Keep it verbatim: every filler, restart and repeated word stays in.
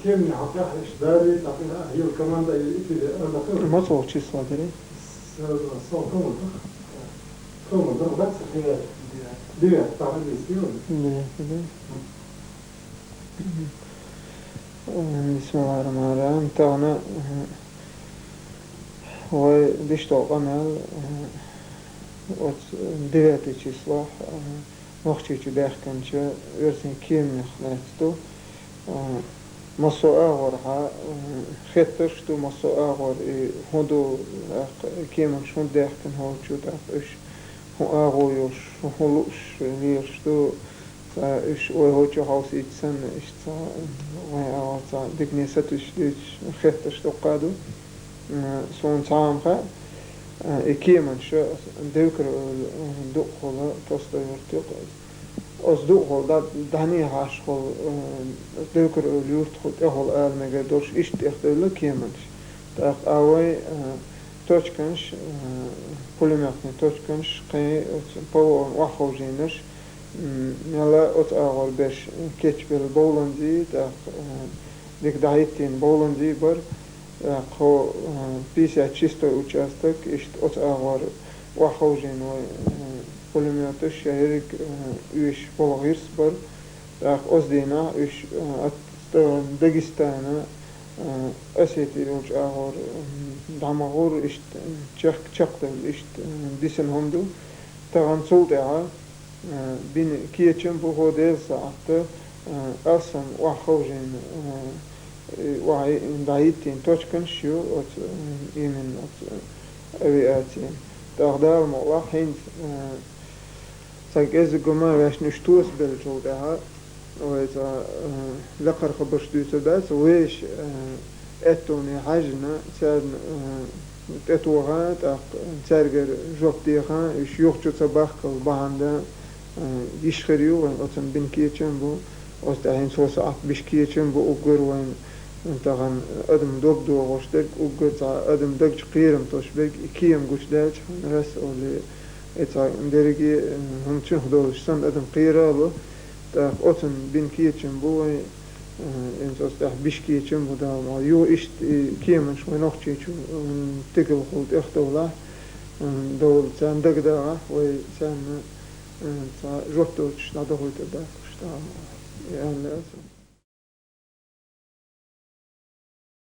Кемни хьалкъехь иштта дарий, тӀаккха хӀара команда и, и тиде ала хир. Маца волчу числа дерий? Со, со команда. Команда, да, ца хир. Девятый, там английский. Девятый, да? Мгм. Бисмиллахир-рахманир-рахим. Тахана, э, вай дишто къамел, э, оцу девятый числохь, э, Нохчийчу даьхкинчу оьрсийн кеманех лаьцна ду. Э, массо а агӀорхьа, э, хеттарш ду, массо а агӀор и хӀун ду, тӀаккха кеманаш хӀунда даьхкина хӀокху чу, тӀаккха уьш хӀун агӀо йолуш, хӀун лууш лелаш ду. Цхьа уьш вай хӀокху чу хьовсийча санна, иштта цхьа вайн агӀор цхьа дикане сатуьйсуш дуьйцуш хеттарш дуккха а ду. М, суна цхьа а ма хаьа, э, и кеманаш девкар-эвла, э, дукхахула Толстой-Юрт ю-кх. Оцу дукхахула дӀа-, дӀанехьашхула, э, девкар-эвла юртахула тӀехула ала мегар долуш иштта тӀехдевлла кеманаш. ТӀаккха а вай, э, точканаш, э, пулемётный точканаш, кхин оцу ПВО-н охьаховшийнарш, м, мелла оцу агӀор берш кечбелла бовланзий, тӀаккха, э, дика дӀахӀиттийна бовланзий бара, тӀаккха хӀо, э, пятьдесят шестой участок, иштта оцу агӀор охьаховшийна вай, э, пулемёташ, я ерриг, э, оьшуш болу гӀирс бара. ТӀаккха оцу дийнахь уьш, э, от, э, Дагестана, э, Осети йолчу агӀор, м, дӀа ма гӀур, иштта, э, чек-, чекхдевлла, иштта, э, дисина хӀума ду. Тахана цул тӀаьхьа, э, бина кечам бу хӀо Делан сахьтта, э, алсам охьаховшийна, э, и охьа-, дӀахӀиттийна точканаш ю оцу, э, именно оцу, э, авиацин. ТӀаккха Дала мукъалахь хӀинца, э, Цхьа кӀезиг гума ваьшна уьш тосабеллачул тӀаьхьа, вай цхьа, э, лекхара хабарш дуьйцур дац, вешан, э, аьттоне хьаьжжина, царна, э, тӀетоха, тӀаккха цаьргара жоп деха, уьш юха чу ца бахкал бахьана, э, йиш хир ю, вайн оцунна бина кечам бу, оцу тӀаьхьа хӀинца хӀо сахьт биш кечам бу уггар вайн, тахана адам дог догӀуш дерг, уггар цхьа адам дагчу кхерам тосуш берг, и кема гучудаьлча, хьуна рас олий, И цхьа дерриге, э, хӀума чуьнах долуш санна адам кхера а ло, тӀаккха оцунна бина кечам бу вай, э, хӀинца оцу тӀехь биш кечам бу Дала мукъалахь. Юха иштта и кеманаш вай Нохчийчу, э, стигалхула тӀехдовлахь, э, довла царна дагадагӀахь, вай царна, э, цхьа жоп доцуш дӀадохуьйтур дац уьш Дала мукъалахь. И аьлла аса.